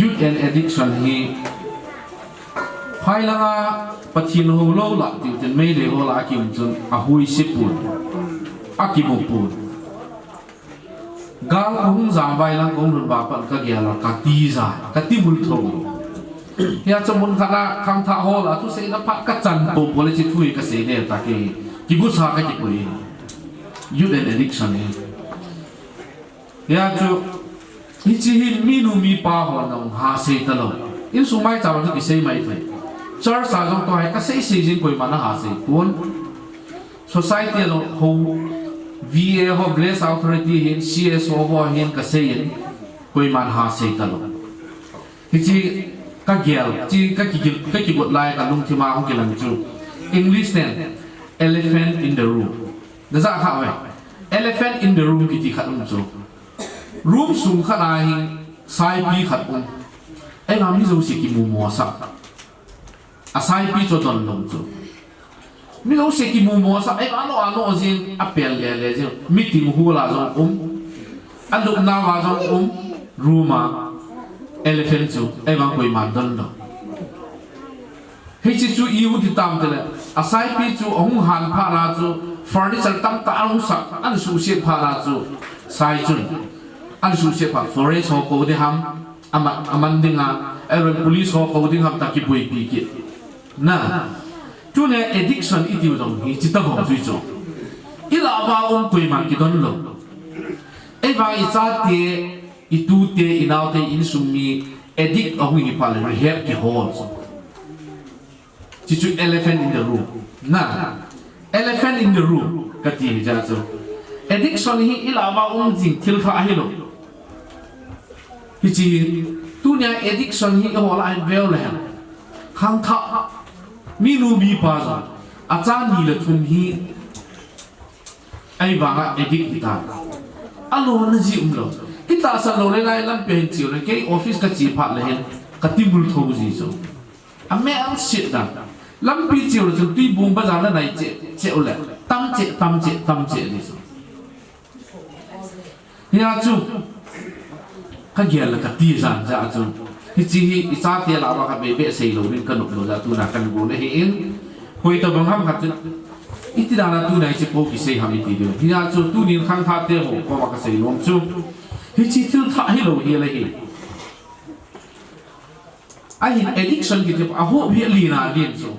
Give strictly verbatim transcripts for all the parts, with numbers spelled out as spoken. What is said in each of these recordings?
Youth and addiction hi, phai langa Pathen hou lou lah, tiu tin Meitei ho lah a kium chun, ahui si pon, akimu pon. Gal kahung jam vai lang kahung lhun va pat kagel a, kati jai, kati mul tho. Hia chu mun khat a khangthah ho lah a thuseina phat kachan pon pon le hiche thu hi kasei ne ta ke, kigusa kakipui. Youth and addiction hi. Hia chu, hiche hi minu mipa hon jong ha sei talou. Insung maicham a chu kisei mai thei. Church a jong tua hi kasei sei jing, koiman aha sei pon. Society a jong ho, V A ho, Village Authority hin, C S O ho hin kasei in, koiman ha sei talou. Hiche kagel, hiche kaki, kakigot lai kalungthim a hung kilang chu English ten elephant in the room. Najah kha uve. Elephant in the room kiti khat um chu. Room sung khat a hi saipi khat um. Ahivang mi jouse kimu mosah. Asaipi chu adon lou chu. Mi jouse kimu mosah, ahivang ano ano jing, apel le le jing. Meeting hall a jong um. Alupna uva jong um. Room a elephant chu, ahivang koiman don lou. Hiche chu ipi ti tam tile, asaipi chu ahung han phat a chu, furniture tamtah ahung sah, ana suhset phat a chu, sai chun, ana suhset phat, forest ho kou ding ham, ama, aman ding a, ahilou le police ho kou ding ham tia kiboipi kit. Na, tuni a addiction itiu jong hi, hiche tabang chu chu. Ilah uva um koiman kidon lou. Ahivang ichate, itute, inaote, insung mi addict ahung hi phat le rehab kihol chu. Hiche chu elephant in the room. Na, elephant in the room kati hi jeh chu. Addiction hi ilah uva um jing thil khat ahilou. Hiche, tuni a addiction hi iholah a hin veu le hen. Khangthah, minu mipa jong, acha ni le thum hi, ahivang a addict hita. Alona ji umlou. Itahsan lou le lai lampi a hin cheu le, kei office kache phat le hin, kati mul tho ji chu. Amel set dan. Lampi cheu le chun Tuibong bazar nanai cheh, cheh u le. Tam cheh, tam cheh, tam cheh ji chu. Hia chu, kagel le kati jan jeh chu. Hiche hi, ichate lah uva khat beh beh seilou ding kanop lou jeh a tuna kahin bol ahi in. Koi tabang ham khat chu. Iti dan a tuna hiche po kisei ham iti diu. Hia chu, tunin khangthahte ho koma kasei nom chu. Hiche thil thah hilou hi le hi. Ahin addiction kiti, ahop hi alen alen chu.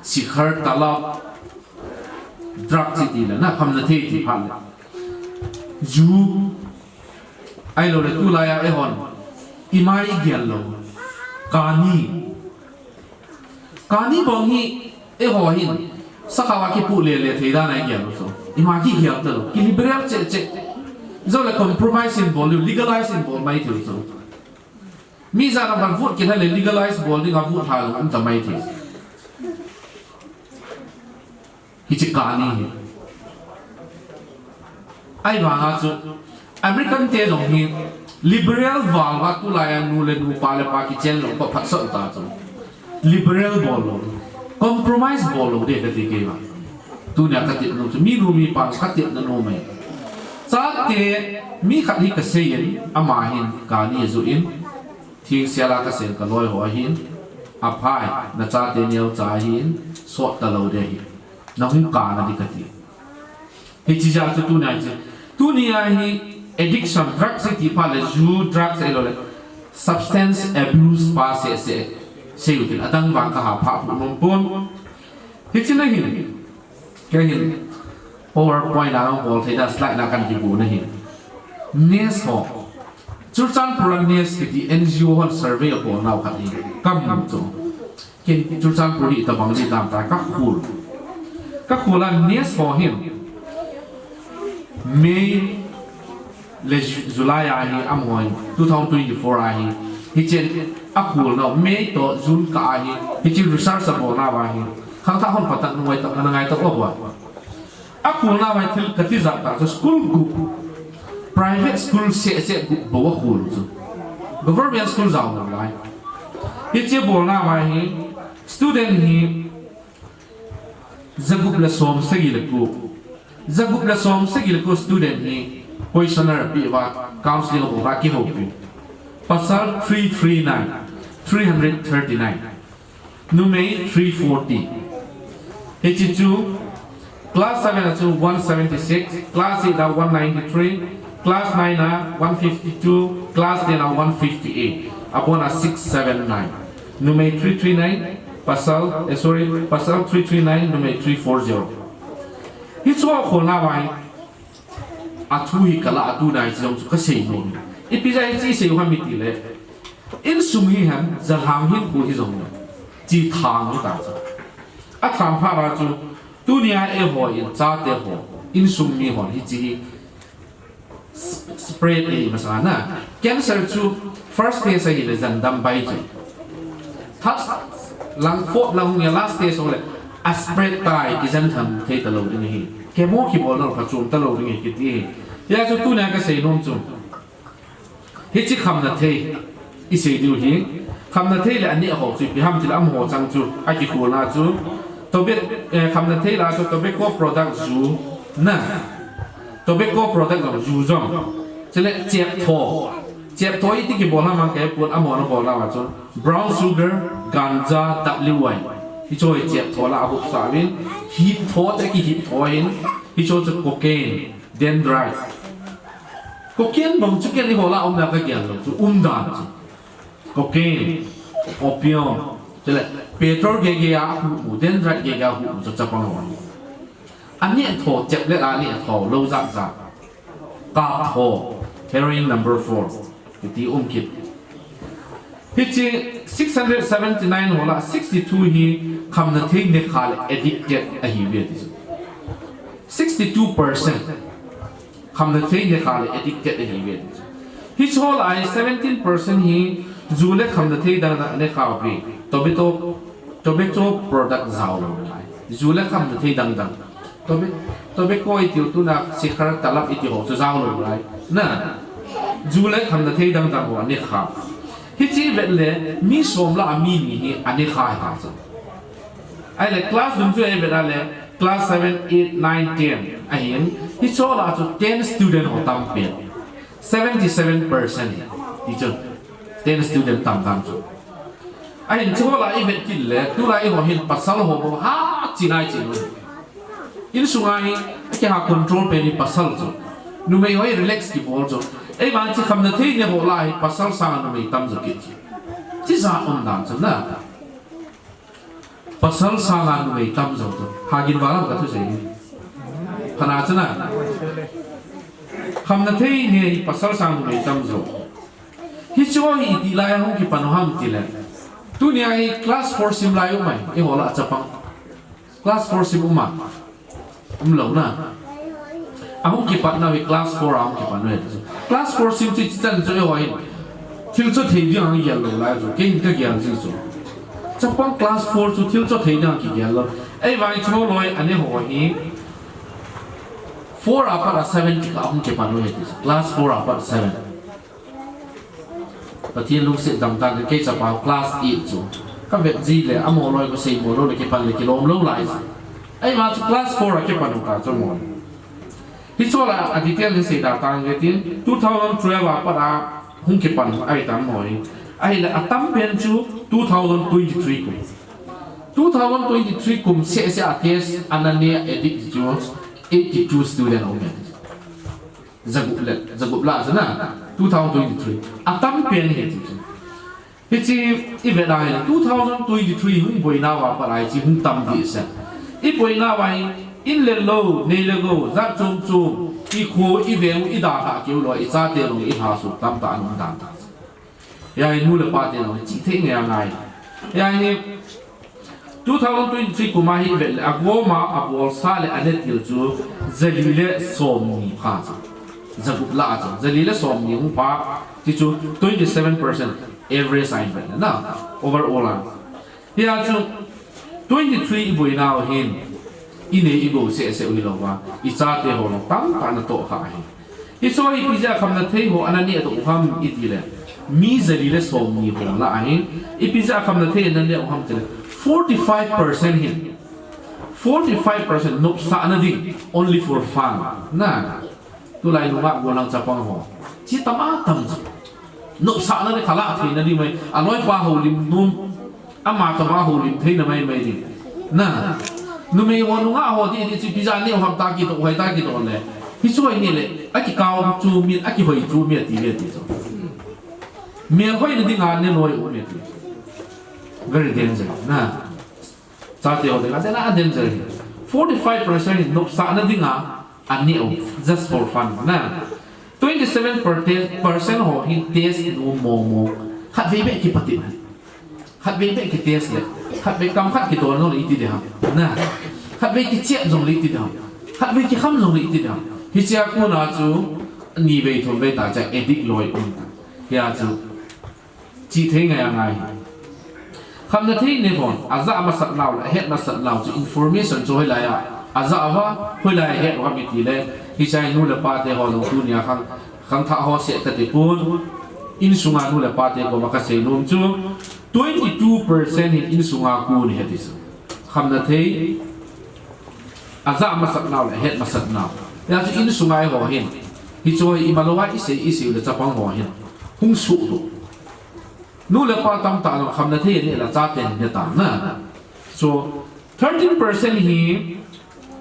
Sikhar, talab, drug chu ti le, na khamna thei ti phat le. Ju, ahilou le tulai a eihon, ima igel lou. Kani. Kani bang hi, eiho hin, sakhao a kipoh le le thei dan a igel lou chu. Ima kigel talou, ki liberal cheh cheh. Jou le compromise in bol leu, legalize in bol mai thei chu. Mi ijat ham khat vote kilha le legalize bol ding a vote lha jong um ta mai thei. Hiche kani hi. Ahivang a chu American te jong hi liberal val uva tulai a nu le nu, pa le pa kichen lou, pa phatsah ta chu. Liberal bol lou. Compromise bol lou ding kati kei vang. Tunia katepna chu, minu mipa katepna nom ahi. Chate, mi khat hi kasei in, ama hin kani ajoh in, thengsel a kaseng kaloi ho ahin, aphai, nachate neocha ahin, sot talou ding ahi. Nahung kana ding kati. Hiche jeh a chu tunia hi, tunia hi addiction, drugs iti phat le, ju, drugs ahilou le, substance abuse pa seh seh, sei utin, adang vang kaha phah nom pon. Hiche na hin, Kei hin PowerPoint a nang bol thei dan slide na kan kibu na hin. NEST ho. Churachandpur a NEST kiti N G O hon survey abol nau khat hi. Kamu chu. Ken Churachandpur hi tabang di tam ta kakhol. Kakhol a NEST ho hin. May le Ju-, July a hi, amaho hin, two thousand twenty-four a hi, hichen akhol nau, May to June kah a hi, hichen research abol nauva hi, khangthah hon phatah ngai tah, ngai tah uva. Akhol nauva hi thil kati jat tah chu school gup, private school seh seh gup bou akhol chu. Government school jao nalai. Hiche abol nauva hi, student hi, Jagup le som sagi le ko. Jagup le som sagi le ko student hi questionnaire apeh uva, counseling abol uva kihoupi. Pasal three three nine, three hundred thirty-nine. Numei three forty. Hichi chu class seven a chu one seventy-six, class eight a one ninety-three, class nine a one fifty-two, class ten a one fifty-eight. Abon a six seven nine. Numei three three nine, pasal, eh, sorry, pasal three three nine, numei three four zero. Hichu a khona mai. Athu hi kala atu nai chi jong chu kasei nom. Ipi jeh a hichi sei u ham iti le. Insung hi ham, jalhang hinkho hi jong le. Chi thang hi ta chu. Athang pha ra chu, tunia eiho in chate ho, insung mi hon hichi hi s-, spread ahi masa na. Cancer chu first stage ahi le jandam bai chu. Third lang, fourth lang hung ya last stage hung le a spread tai kijen tham thei talou ding ahi. Chemo kibol lou pha chom talou ding ahi kiti ahi. Hia chu tunia kasei nom chu. Hichi khamna thei, isei diu hi. Khamna thei le aneh ho chu, ipi ham ti le amaho chang chu, akikholna chu. Tobe-, eh, khamna thei la chu tobacco product ju na. Tobacco product jong, ju jong. Chule chep tho. Chep tho iti kibol ham mang kei pun amaho na bol na wa chu. Brown sugar, ganja, W Y. Hicho hi chep tho la ahup sa vin. Hip tho te kihip tho hin. Hicho chu cocaine, dendrite. Cocaine bang chu ken iho la um na kagel lou chu umdan chu. Cocaine, opium, chule petrol gege a hu u, dendrite gege a hu u chu chapang ho. Aneh tho, chep le aneh tho, lou jat jat. Kap tho, heroin number four. Kiti um kit. Hichi six hundred seventy-nine ho la sixty-two hi khamna thei nekha le addicted ahi ve ti chu. Sixty-two percent khamna thei nekha le addicted ahi ve ti chu. Hicho la hi seventeen percent hi ju le khamna thei dang dang nekha ve. Tobacco, tobacco product jao lou lai. Ju le khamna thei dang dang. Tobe-, tobacco i tiu tuna sikhar talap i ti ho chu jao lou lai. Na. Ju le khamna thei dang dang ho aneh kha. Hichi vet le mi som la a mi ni hi aneh kha hi ta chu. Ahile class dun chu ei vet a le class seven, eight, nine, ten ahin. Hicho la chu ten student ho tam pen. Seventy-seven percent hi. Ti chu. Ten student tam tam chu. Ahin chu ho la i vet kit le, tu la i ho hin pasal ho bou ha chi nai chi nu. Insung a hi, akiha control pen hi pasal chu. Numei ho hi relax kibol chu. Ei vang chi khamna thei ne ho la hi pasal sang a numei tam jo kit chu. Chi ja um dan chu na. Pasal sang a numei tam jo chu. Ha gin valam ka thu sei ni. Phana chu na. Khamna thei ne hi pasal sang a numei tam jo. Hichu hi iti lai a hung kipan u ham ti le. Tunia hi class four sim lai u mai, i ho la a chapang. Class four sim u ma. Um lou na. A hung kipat nau hi class four a hung kipan u hi. Class four sim chu chi chan chu i ho hi. Thil cho thei ding a hung gel lou lai chu. Kei hin ka gel ji chu. Chapang class four chu thil cho thei ding a kigel lou. Ei vang chu loi aneh ho hi. Four a pat a seven kikah a hung kipan u hi ti chu. Class four a pat seven. Pathen lungset dam tan kei chapa class eight chu. Ka vet ji le, amaho loi ko sei mo lou le kipan le kilom lou lai chu. Ei ma chu class four a kipan u ta chu mo. Hichu la a detail ni sei da tan ve tin, two thousand twelve a pat a hung kipan ai tam mo hi. Ahile a tam pen chu two thousand twenty-three kum. Two thousand twenty-three kum seh seh a test ana ne addict chu eighty-two student a um e. Jagup le, jagup la chu na, two thousand twenty-three. A tam pen hi ti chu. Hichi i vet a hi, two thousand twenty-three hung boina uva pat a hichi hung tam dih seh. I boina uva hi, in le lou, nei le gou, jat chom chom, i kho, i veng, i dalha keu lou, i chate lou, i lhasuh tamtah an um dan ta. Hia hi nu le pa te lou, chi thei ngai ngai. Hia hi, two thousand twenty-three kum a hi vet le, a gom a, a bolsa le, a netil chu, jali le somni pha chu. Jagup la chu, jali le somni hung pha, ti chu twenty-seven percent average a i vet le na, overall a. Hia chu, twenty-three i boina u hin, i nei i gou seh seh u hi lou va, i chate ho lou tamtah na toh kha hi. Hichu hi ipi jeh a khamna thei ho ana neh doh u ham i ti le. Mi jali le somni ho la ahi. Ipi jeh a khamna thei ana neh u ham ti le. Forty-five percent hin. Forty-five percent nopsahna ding. Only for fun. Na. Tulai nungah gollhang chapang ho. Chi tam a tam chu. Nopsahna le khalah theina ding mai. Aloipa houlim nom. Ama tobang houlim theina maimai ding. Na. Numei ho nungah ho di di chu pija ni ham ta kitoh, hoi ta kitoh le. Hichu hoi ni le. Akikao chu min, akihoi chu mi ati, mi ati chu. Melhoina dinga ne loi u mi ati. Very danger. Na. Chate ho dinga, chena danger hi. Forty-five percent hi nopsahna dinga, aneh u, just for fun. Na. Twenty-seven percent ho hi test nom mong mong. Khatvei beh kipat in. Khatvei beh kitest le. Khatvei kam khat kidol jong le iti ding ham. Na. Khatvei kichep jong le iti ding ham. Khatvei kikham jong le iti ding ham. Hichea kona chu, nivei thumvei ta cha addict loi um. Hia chu. Chihthei ngai angai. Khamna thei ne hon, ajah masat nau le, ahet masat nau chu information chu hoilai a. Ajah uva, hoilai a ahet uva mi ti le, hichea nu le pa te ho jong tunia khang, khangthah ho seh kati pon, insunga nu le pa te koma kasei nom chu, twenty-two percent hi insunga kon ahi ati chu. Khamna thei, ajah masat nau le, ahet masat nau. Hia chu insunga ho hin. Hichu hi imalou a isei, isei le chapang ho hin. Hung suh lou. Nu le pa tamtah jong khamna thei aneh le chaten ne ta na. So, thirteen percent hi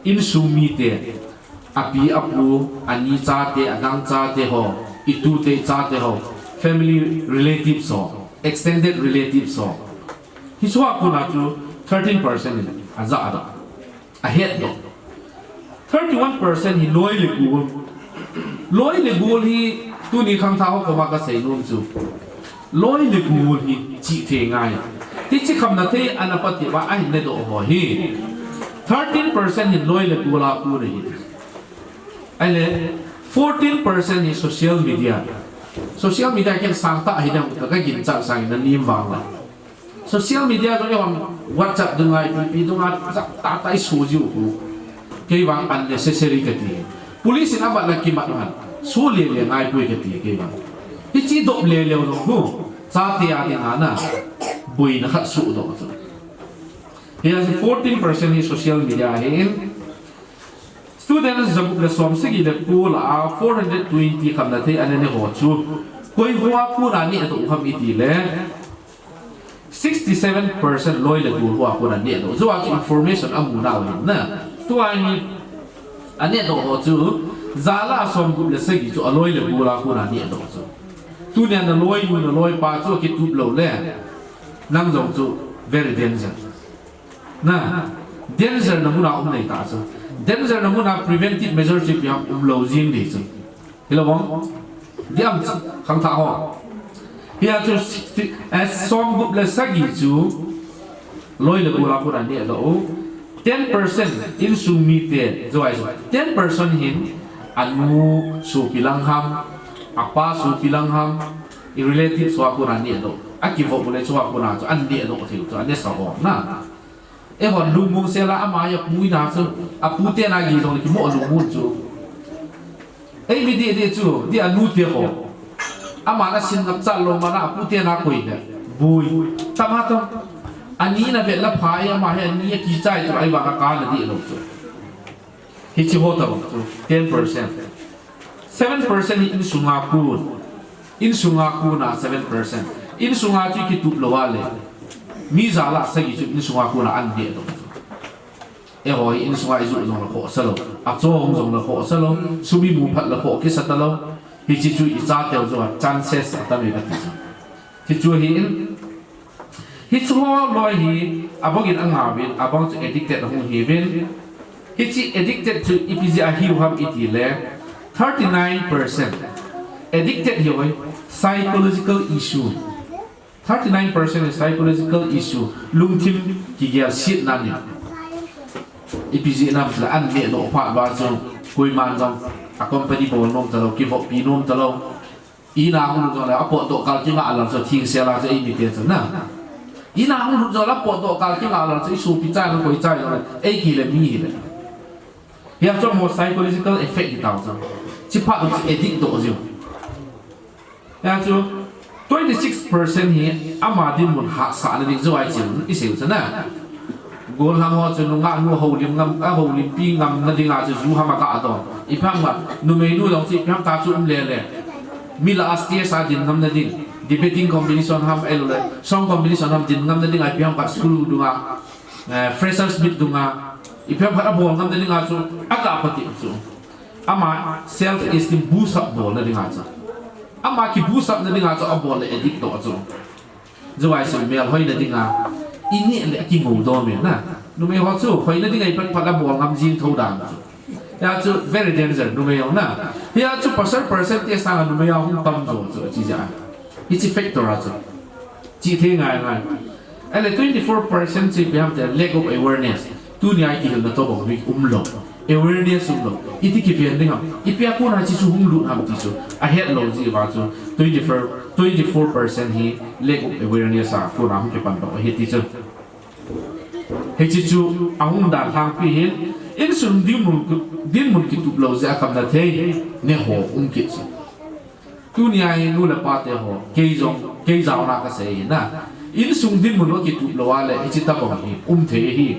insung mite, api, apu, ani chate, adang chate ho, itute, ichate ho, family relatives ho, extended relatives ho. Hichea kona chu thirteen percent in ajah a doh. Ahet doh. Thirty-one percent hi loi le gol. Loi le gol hi tuni khangthah ho koma kasei nom chu. Loi le gol hi chihthei ngai. Hiche khamna thei ana pati uva ahin ne doh ho hi. Thirteen percent hi loi le gol a kon ahi. Ahile fourteen percent hi social media. Social media ken sangtah hi dang ka ginchat sangin nalim vang la. Social media jong eihon WhatsApp dunga, F B dunga, jat tah tah iso jiu khu. Kei vang unnecessary kati. Police in amat le kimat uhen. So le le ngai poi kati kei vang. Hiche dop le le jong khu. Chate a dinga na. Boina khat soh doh chu. Hia chu fourteen percent hi social media ahin. Students jagup le som sagi le ko lah a four hundred twenty khamna thei aneh ho chu. Koi hoa kona neh doh u ham iti le. Sixty-seven percent loi le gol hoa kona neh doh. Chua chu information amu nau ahin na. Tua hi aneh doh ho chu. Ja lah a som gup le sagi chu aloi le gol a kona neh doh chu. Tunia naloi nu naloi pa chu akitup lou le. Nang jong chu very danger. Na, danger na muna um nei ta chu. Danger na muna preventive measure chu ipi ham um lou jing ding chu. Hilou bang? Diam chu, khangthah ho. Hia chu sixty, eh, som gup le sagi chu loi le gol a kona neh doh u. Ten percent insung mite, jou ahi chu. Ten percent hin anu sopi lang ham, apa sopi lang ham, i relatives hoa kona neh doh. Akivop u le chua kona chu aneh doh thei u chu, aneh sa ho na. Eihon lungmong sela ama hi apu ina chu, apu te na gi jong le kimo lungmong chu. Eimi dih dih chu, dih anu te ho. Ama na sin ngap chat lou ma na apu te na koi le. Bui. Tama to. Ani na vet la pha e ama hi ani akichai chu ahivang a kana dih lou chu. Hiche ho tabang chu ten percent. Seven percent hi insunga kon. Insunga kona seven percent. Insunga chu kitup lou a le. Mi ja lah sagi chu insunga kona aneh doh. Eiho hi insunga iju jong le khoh sa lou. Achom jong le khoh sa lou. Sum imu phat le khoh kisa ta lou. Hiche chu ichateu joh a chances atam e kati chu. Hichu ahin, hichu ho loi hi, abang in angah uvin, abang chu addicted ahung hi uvin. Hiche addicted chu ipi jeh a hiu ham iti le, thirty-nine percent. Addicted hi hoi, psychological issue. Thirty-nine percent hi psychological issue. Lungthim kigelsetna ni. Ipi jeh ham le aneh doh phat uva chu, koiman jong, a company bol nom ta lou, kivoppi nom ta lou. Ina hung lut jongle, apotdoh kal kingah lal chu, thing sela chu eimi te chu na. Ina hung lut jongle, apotdoh kal kingah lal chu, isopi chai lou, koi chai jongle, eiki le mi hile. Hia chu mo psychological effect hi tao chu. Chi phat chu addict doh jiu. Hia chu twenty-six percent hi ama dinmun hahsatna ding jou ahi chu, isei u chu na. Gollhang ho chu nungah nu houlim ngam, ahoulimpi ngamna dinga chu ju ham aga adon. Ipi ham nga, numei nu jong chu ipi ham ta chu um lele. Mi lah a stage a din ngamna ding. Debating competition ham, ahilouleh song competition ham, din ngamna dinga ipi ham khat school dunga, eh, freshers meet dunga ipi ham khat abol ngamna dinga chu aga pati chu. Ama self esteem boost up bolna dinga chu. Ama ki boost up na dinga chu abol le edit to chu. Juai su mel hoina dinga ini le kingou dom e na. Numei ho chu hoina dinga ipat pat abol ngam jing tho dan chu. Hia chu very danger numei ho na. Hia chu pasal percent te sanga numei ho hung tam jo chu chi ja. Hichi factor a chu. Chi thei ngai ngai. Ahile twenty four percent chi ipi ham tia lack of awareness. Tunia kihilna tobang hi umlou. Awareness umlou. Iti kiven ding ham. Ipi a kona chi chu hung lut ham ti chu. Ahet lou ji va chu twenty four, twenty four percent hi lack of awareness a kona hung kipan to ahi ti chu. Hichi chu ahung dan lhangpi hin, insung dinmun, dinmun kitup lou jeh a kamna thei, ne ho um kit chu. Tunia hi nu le pa te ho, kei jong, kei jaona kasei hi na. Insung dinmun ho kitup lou a le, hichi tabang hi, um thei hi.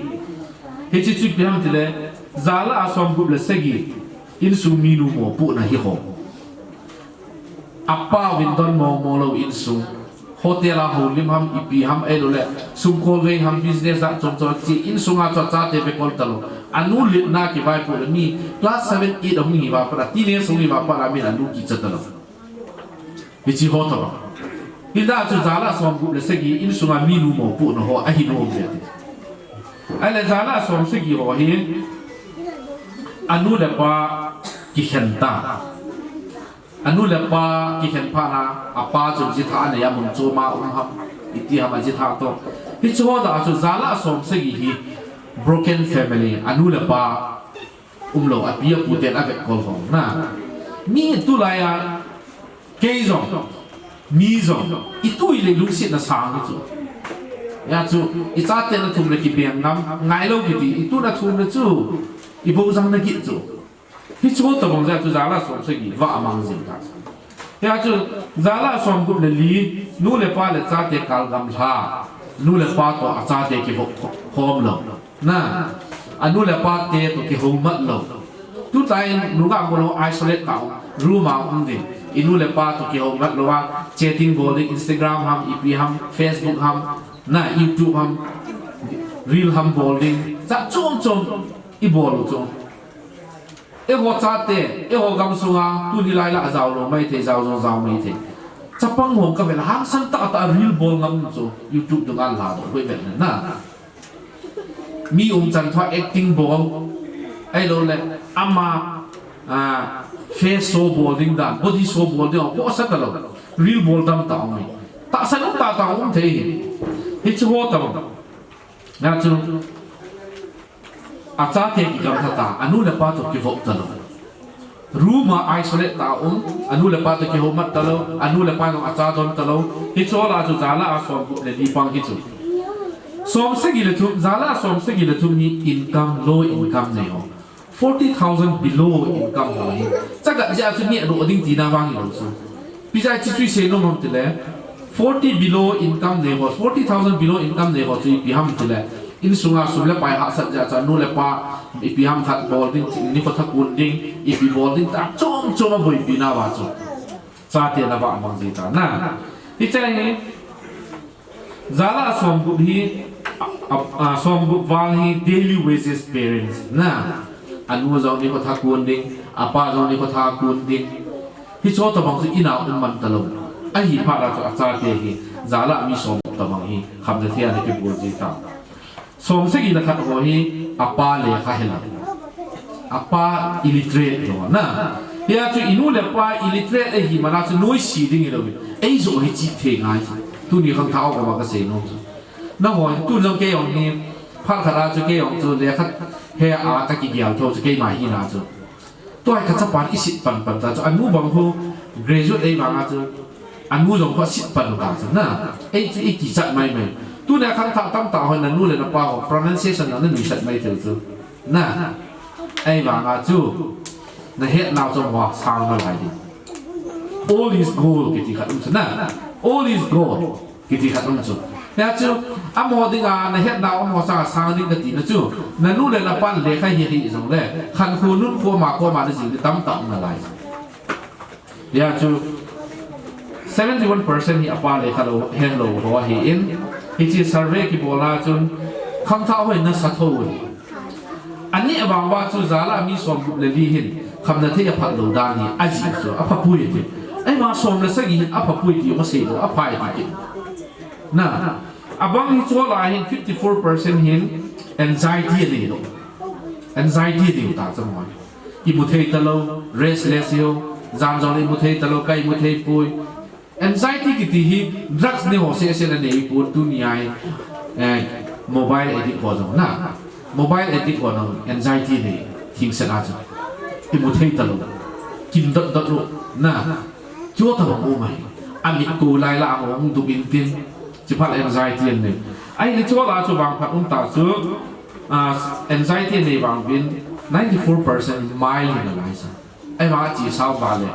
Hichi chu ipi ham tile, jala a som gup le sagi, insung minu mopohna hi ho. Apa vin don mo mo lou insung. Hotel a houlim ham, ipi ham, ahilouleh sum kol vei ham, business a chom chom chi, insung a chu achate ve kol talou. Anu litna kivaipoh le mi class seven, eight ahung hi va pat a, teenage ahung hi va pat a min anu kicha talou. Hichi ho tobang. Hinla chu jala som gup le sagi, insung a minu mopohna ho ahi nom ve ti. Ahile jala som sagi ho hi, anu le pa kikhen ta. Anu le pa kikhen phat na, apa chun jitha anei a mun chom a um ham, iti ham ajitha to. Hichi ho da chu jala som sagi hi broken family, anu le pa umlou, api apu ten avet kol ho na. Mi tulai a, kei jong, mi jong, itu ile lungsetna sang chu. Hia chu, ichate na thum le kibeng ngam, ngailou kiti, itu na thum le chu, ibol jang na kit chu. Hichi ho tabang jeh a chu jala som sagi va amang jing ta. Hia chu jala som gup le li, nu le pa le chate kal gamla, nu le pa toh achate kivoh khom lou. Na, anu le pa te toh kihoumat lou. Tuta in nungah mulou isolate ta um, room a um ding. I nu le pa toh kihoumat lou a, chatting bol ding, Instagram ham, ipi ham, Facebook ham, na, YouTube ham, reel ham bol ding. Jat chom chom i bol u chu. Eiho chate, eiho gamsunga, tuni lai la jao lou maithei, jao jong jao maithei. Chapang ho kavel hangsan tah tah reel bol ngam chu, YouTube dunga la doh hoi vet na. Mi umchan thua acting bol, ahilouleh ama, ah, face show bol ding dan, body show bol ding, ho sa talou. Reel bol dam tah um e. Tahsan um tah tah um thei hi. Hichi ho tabang. Na chu, achate kigamla ta, anu le pa toh kivoh talou. Room a isolate ta um, anu le pa toh kihoumat talou, anu le pa jong acha don talou. Hichi ho la chu jala a som gup le li pang hi chu. Som sagi le thum, jala a som sagi le thum hi income, low income nei ho. Forty thousand below income ho hi. Chaga jeh a chu neh doh ding tina vang hilou chu. Ipi jeh a hichi chu isei nom ham tile, forty below income nei ho, forty thousand below income nei ho chu ipi ham tile, insunga sum le pai hahsat jeh a chu anu le pa ipi ham khat bol ding, nikho thakun ding, ipi bol ding tah chom chom a boipi nauva chu. Chate na va mang ji ta na. Hiche hi, jala a som gup hi, a, a, a, som gup val hi daily wages parents na. Anu jong nikho thakun ding, apa jong nikho thakun ding. Hichi ho tabang chu in a um man talou. Ahi phat a chu achate hi, jala mi som gup tabang hi, khamna thei a na kibol ji ta. Som sagi le khat ho hi, apa lekha helou. Apa illiterate ho na. Hia chu i nu le pa illiterate ahi man a chu noise ding hilou. Ei jo hi chi thei ngai chu. Tuni khangthah a kasei nom chu. Nangho, tun jong kei jong hi, phat khat a chu kei jong chu, lekha he a ka kigel tho chu keima hina chu. Tua hi ka chapan i sit pan pan ta chu, anu bang khu graduate ei vang a chu, anu jong khu sit pan ta chu, na, ei chu i kichat mai mai. Tuni a khangthah tamtah hon na nu le na pa ho, pronunciation na na nuisat mai thei chu. Na, ei vang a chu, na hetnau chu ho sang nalai ding. Old is gold kiti khat um chu, na, old is gold. Kiti khat um chu. Hia chu, amaho dinga, na hetnau amaho sanga sang ding kati na chu. Na nu le na pan lekha hi hi jong le. Khankho nunkho ma kho ma na jing ding tamtah um nalai. Hia chu, seventy one percent hi apa le kha lou, he lou ho ahin, hiche survey kibol a chun khangthah hoi nasa tho u ahi. Ani avang uva chu jal a mi som gup le li hin khamna thei aphat lou dan hi ajih chu aphapoi ati. Ahivang som le sagi hin aphapoi ti masei lou, aphai ti kit. Na, abang hi chu lah a hin fifty four percent hin anxiety anei lou. Anxiety anei u ta chu mo. Imu thei talou, restless iho, jan jong imu thei talou, ka imu thei poi. Anxiety kiti hi drugs nei ho seh seh na nei pon, tuni a hi, eh, mobile addict ho jong na. Mobile addict ho jong anxiety nei, thingset a chu. Imu thei talou. Kin dot dot lou na. Chu tabang um ahi. Amit ko lai la hung dup in tin. Chuphat anxiety anei. Ahile chu lah a chu vangphat um ta chu, ah, anxiety nei vang uvin ninety four percent mild hi nalai sa. Ahivang a chesa uva le,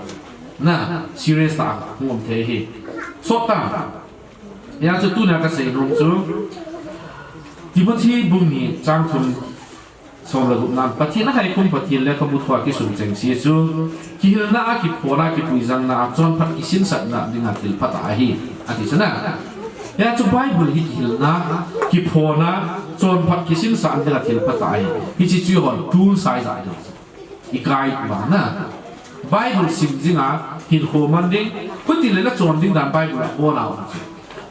na, serious tah a hung um thei ahi. Sot ta. Hijeh chun tunia kasei nom chu, Timothy bung ni chang thum, som le gup nan, Pathen a haikhum, Pathen lekhabu thua kisun chengse chu kihilna a, kiphona, kipuijangna a, chonphat kisinsatna dinga thil phatah ahi, ati chu na. Hijeh chun Bible hi kihilna, kiphona, chonphat kisinsatna dinga thil phatah ahi. Hiche chu eihon tool sa ijat ding. Ikai vang na. Bible sim jing a, hinkho man ding, khuti le nachon ding dan Bible a bol a um chu.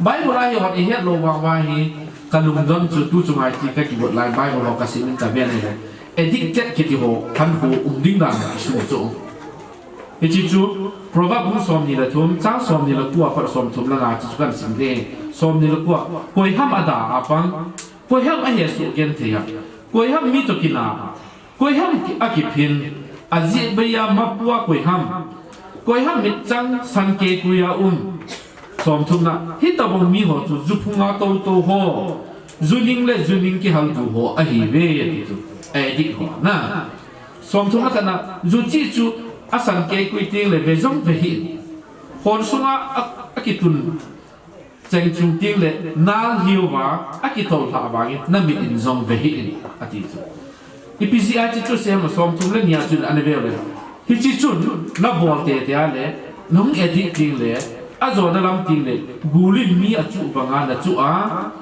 Bible a hi hon ihet lou vang uva hi, kalungdon chu tu chunga hi kakigot lai, Bible ho kasim in kaven ahile, addicted kiti ho, khankho um ding dan kisu chu. Hiche chu, Proverb bung som ni le thum, chang som ni le ko a pat som thum le nga chu kasim ding. Som ni le ko a, koi ham ada a pang, koi ham ahesoh genthei a, koi ham mi toh kina a, koi ham ki-, akiphin, ajeh bei a mapu a koi ham. Koi ham mitchang san keikui a um. Som thumna, hitabang mi ho chu ju phunga toutou ho, ju ning le ju ning kihaltu ho ahiuve, ati chu. Addict ho na. Som thumna khatna, ju chih chu asan keikui teng le ve jong ve hih in. Hon sunga a, akitun cheng chung teng le nal hiuva, akitol lhah vangin namit in jong ve hih in, ati chu. Ipi jeh a hiche chu asei ham, som thum le ni a chun ana ve u le. Hiche chun nabol tete a le, nahung addict teng le, ajona lam teng le, gul in mi achuh banga nachuh a,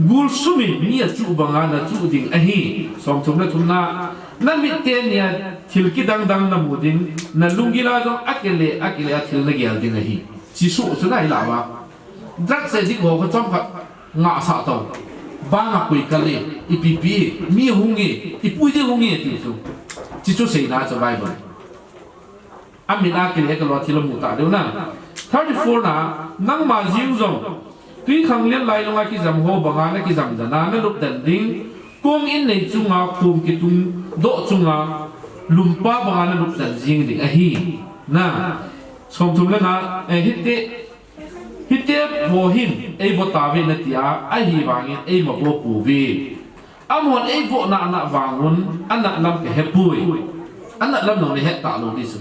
gul sum in mi achuh banga nachuh ding ahi. Som thum le thumna, namit teni a thil kidang dang namu ding, nalunggil a jong akile, akile a thil nagel ding ahi. Hiche soh chu nahi lah uva. Drugs addict ho kha chomkhat ngahsah tau. Banga koi kal e, ipi pi e, mi hung e, ipui ding hung e, ti chu. Hiche chu seina chu Bible. Amit a kile kal a thil amu ta diu na. Thirty four na, nangma jeng jong twikhanglen lailunga kijam ho banga nakijam dan a nalup dan ding. Kong in nei chunga, kong kitung doh chunga, lumpa banga nalup dan jeng ding ahi. Na, som thum le nga, eh, hiti Hiti ho hin eivo tauve nati a, ahivangin eima vo pouve. Amahon eivo nana vangun, anat lam kahepoi. Anat lam jong nahet talou ding chu.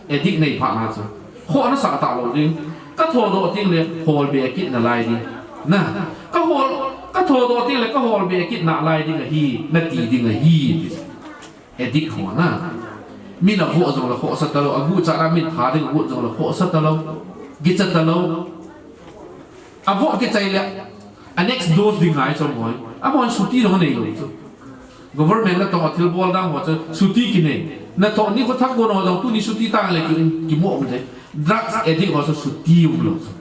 Addict nei phat na chu. Khoh nasah talou ding. Kathodoh teng le holbe kit nalai ding. Na, kahol, kathodoh teng le kaholbe kit nalai ding ahi, nati ding ahi. Addict ho na. Min avoh jongle khohsa talou, aguchat a min tha ding agot jongle khohsa talou, kicha talou. Avoh kichai le, a next dose ding ngai chom hoi. Amahon chutti jong neilou chu. Government natong a thilbol dang ho chu chutti kinei. Natoh nikho thak gon ho jong tuni chutti tang le ki, kimo um de. Drugs addict ho chu chutti umlou chu.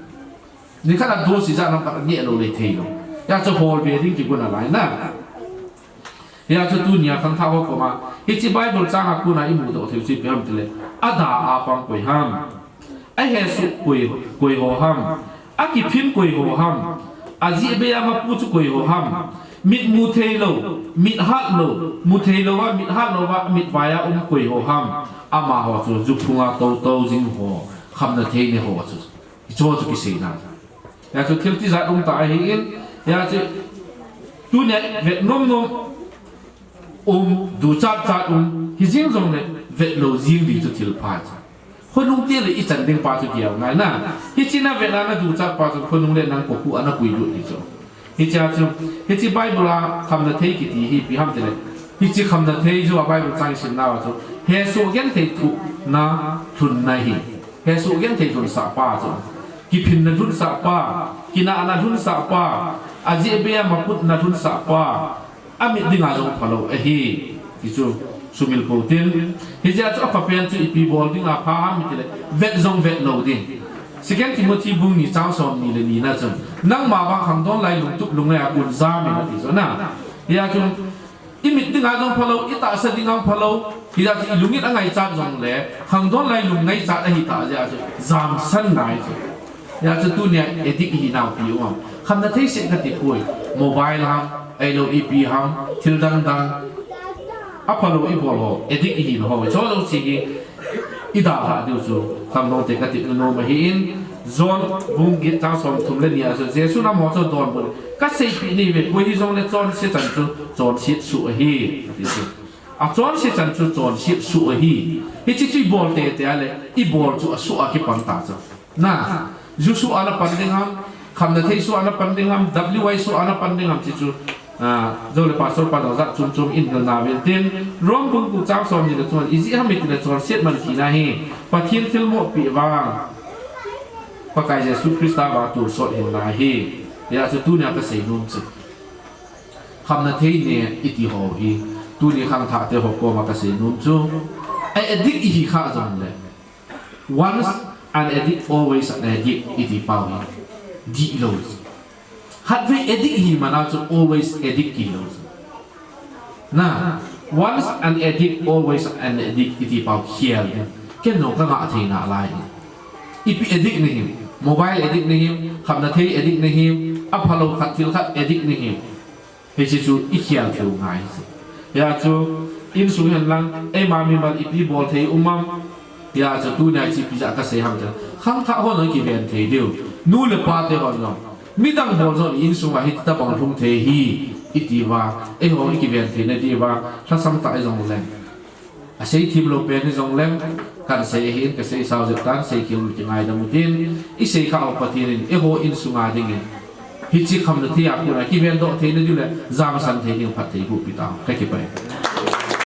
Nikhat a dose ijat ham khat aneh lou le theilou. Hijeh chun holbe ding kigon nalai na. Hijeh chun tunia khangthah ho koma, hiche Bible chang a kona imudoh theiu chu ipi ham itile, ada a pang koi ham, ahesoh koi, koi ho ham, akiphin koi ho ham, ajeh bei a mapu chu koi ho ham, mit mu theilou, mit hatlou, mu theilou a, mit hatlou a, mit vai a um koi ho ham, amaho chu ju phunga toutou jing ho, khamna thei nei ho chu. Hiche chu kiseina. Hijeh chun thil tijat um ta ahin, hijeh chun tunia vet nom nom um, duchat chat um, hijeng jongle vetlou jeng ding chu thil pha chu. Khonung teng le ichan ding pa chu gel ngai na. Hiche navet a naduchat pa chu khonung le nang kokhuh a napuilut ding chu. Hichea chu, hiche Bible a khamna thei kiti hi ipi ham itile, hiche khamna thei chu a Bible chang isimnauva chu, hesoh genthei thohna lhunna ahi. Hesoh genthei lhunsah pa chu. kiphinna lhunsah pa, kinahna lhunsah pa, ajeh beiya maputna lhunsah pa, amit dinga jong phalou ahi, ti chu sumil pou tin. Hijeh a chu aphapen chu ipi bol dinga pha ham itile, vet jong vet lou ding. Second Timothy bung ni chang som ni le ni na chun, nangma vang khangdon lai lungtup lungngai a kon jam in ati chu na. Hijeh a chun, imit dinga jong phalou, itahsa dinga jong phalou, hijeh a chu ilungin angaichat jongle, khangdon lai lung ngaichat ahitah jeh a chu, jamsan ngai chu. Hijeh a chu tunia addict ihinau ipi um am. Khamna thei seh kati poi, mobile ham, ahilou ipi ham, thil dang dang. Aphalou ibol ho, addict ihin ho, chu jouse hi, idalhah diu chu, khangdon te katipna nom ahin, John bung get chang som thum le ni a chu, Jesun amaho chu adonbut in, kaseipeh nahi uve, koi hijongle chonse chan chu, chonset soh ahi, ati chu. Achonse chan chu chonset soh ahi. Hiche chu ibol tete a le, ibol chu asoh a kipan ta chu. Na, ju soh a napan ding ham, khamna thei soh a napan ding ham, W I soh a napan ding ham ti chu, ah, jou le pastor pa jong jat chom chom in hilna uvin tin, Rom bung gup chang som ni le thum a, ijeh ham itile chonset man thina hi, Pathen thilmohpi vang, Pakai Jesu Christa vang tonsot hilna ahi. Hijeh a chu tunia kasei nom chu, khamna thei ne iti ho hi, tuni khangthah te ho koma kasei nom chu, a addict ihi khah jongle, once an addict, always an addict iti pau hi dihlou chu. Khatvei addict ihi mana chu always addict kilou chu. Na, once an addict, always an addict iti pau khel in, ken jong kangah thei nalai in. Ipi addict nahim, mobile addict nahim, khamna thei addict nahim, aphalou khat thil khat addict nahim. Hiche chu ikhel thei u ngai chu. Hijeh a chu, insung hen lang, eima mimal ipi bol thei um am. Hijeh a chu tunia chu ipi jeh a kasei ham tile, khangthah hon jong kiven thei diu, nu le pa te hon jong, midang bol jong insunga hitobang lhung thei ahi, iti uva, eiho ikiven theina diuva, lhasam tah ijongleng, asei themlou pen hijongleng, kahin sei ahin, kasei sao jep tan, seikhel u kingaidam utin, isei khah u Pathen in eiho insunga dingin, hiche khamna thei a kona kivendoh theina diu le jamsan thei ding phatthei boh pi tau, kakipah e.